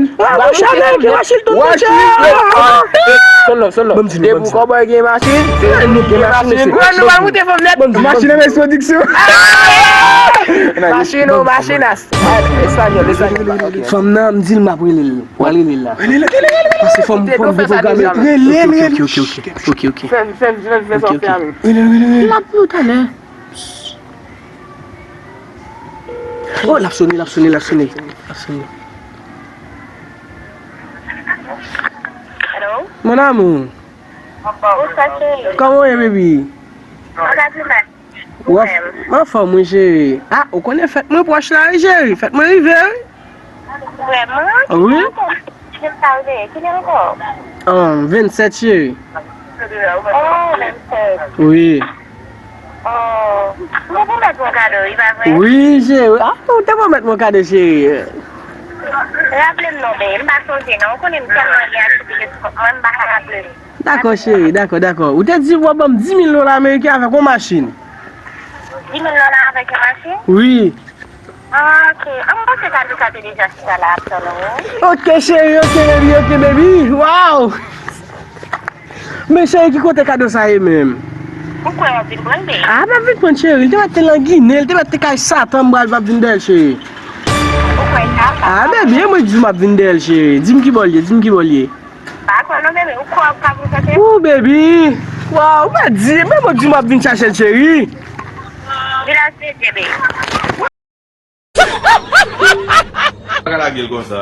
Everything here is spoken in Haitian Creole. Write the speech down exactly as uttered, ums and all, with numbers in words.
man. Wa, mouche, Ameriken, machin tout mouche. Solo, solo. Depi kòbòy gen machin, gen machin. Machin nan men pwodiksyon. Machin ou machinas. Espanyòl, espanyòl. Fanm nan, m di l m ap rele l. W a rele l la. Paske fòm, fòm deprograme. Rele l, rele l. Ok, ok, ok, ok. Fè, fè, fè, fè sa w fè a menm. Rele l, rele l, rele l. L ap di w talè. Oh, l ap sone, l ap sone, l ap sone. L ap sone. Hello? Mon amour. Bonsoir, chérie. Kòman w ye, baby? Anba di mwen. W ap, m anfòm, wi, cheri. Ah, ou konnen fèt mwen pwòch la, wi, cheri. Fèt mwen rive, wi. Vrèman? Wi. Kilè ankò? Kilè ankò? Ah, vennsèt, cheri. Oh, vennsèt. Wi. Oh, ou te pwomèt mwen kado, wi, pa vre? Wi, cheri. Ah, ou te pwomèt mwen kado, cheri. Raple m non, baby. M pa sonje, non. Ou konnen m tèlman gen aktivite sou kont mwen, m pa ka raple m. Dakò, cheri, dakò, dakò. Ou te di w ap ban m dis mil dola ameriken avèk yon machin. Dis mil dola avèk yon machin? Wi. Ah, ok. Ah, m panse kado sa te deja chita la ap tann ou. Ok, cheri, ok, baby, ok, baby. Wow! Men cheri, ki kote kado sa ye menm? Ou kwè w ap vin pran l, baby? Ah, m ap vin pran, cheri. Li te mèt te nan Ginen, li te mèt te kay Satan, m pral, m ap vin dèyè l, cheri. Ou kwè sa? Ah, baby, e mwen ki di w m ap vin dèyè l, cheri. Di m ki bò l ye, di m ki bò l ye. Pa kwè non, bebe, ou kwè w ka vin chèche? Ooh, baby. Wow, ou pa di, men mwen di m ap vin chache l, cheri. Vilaj Dedye, baby. Pa ka lage l konsa.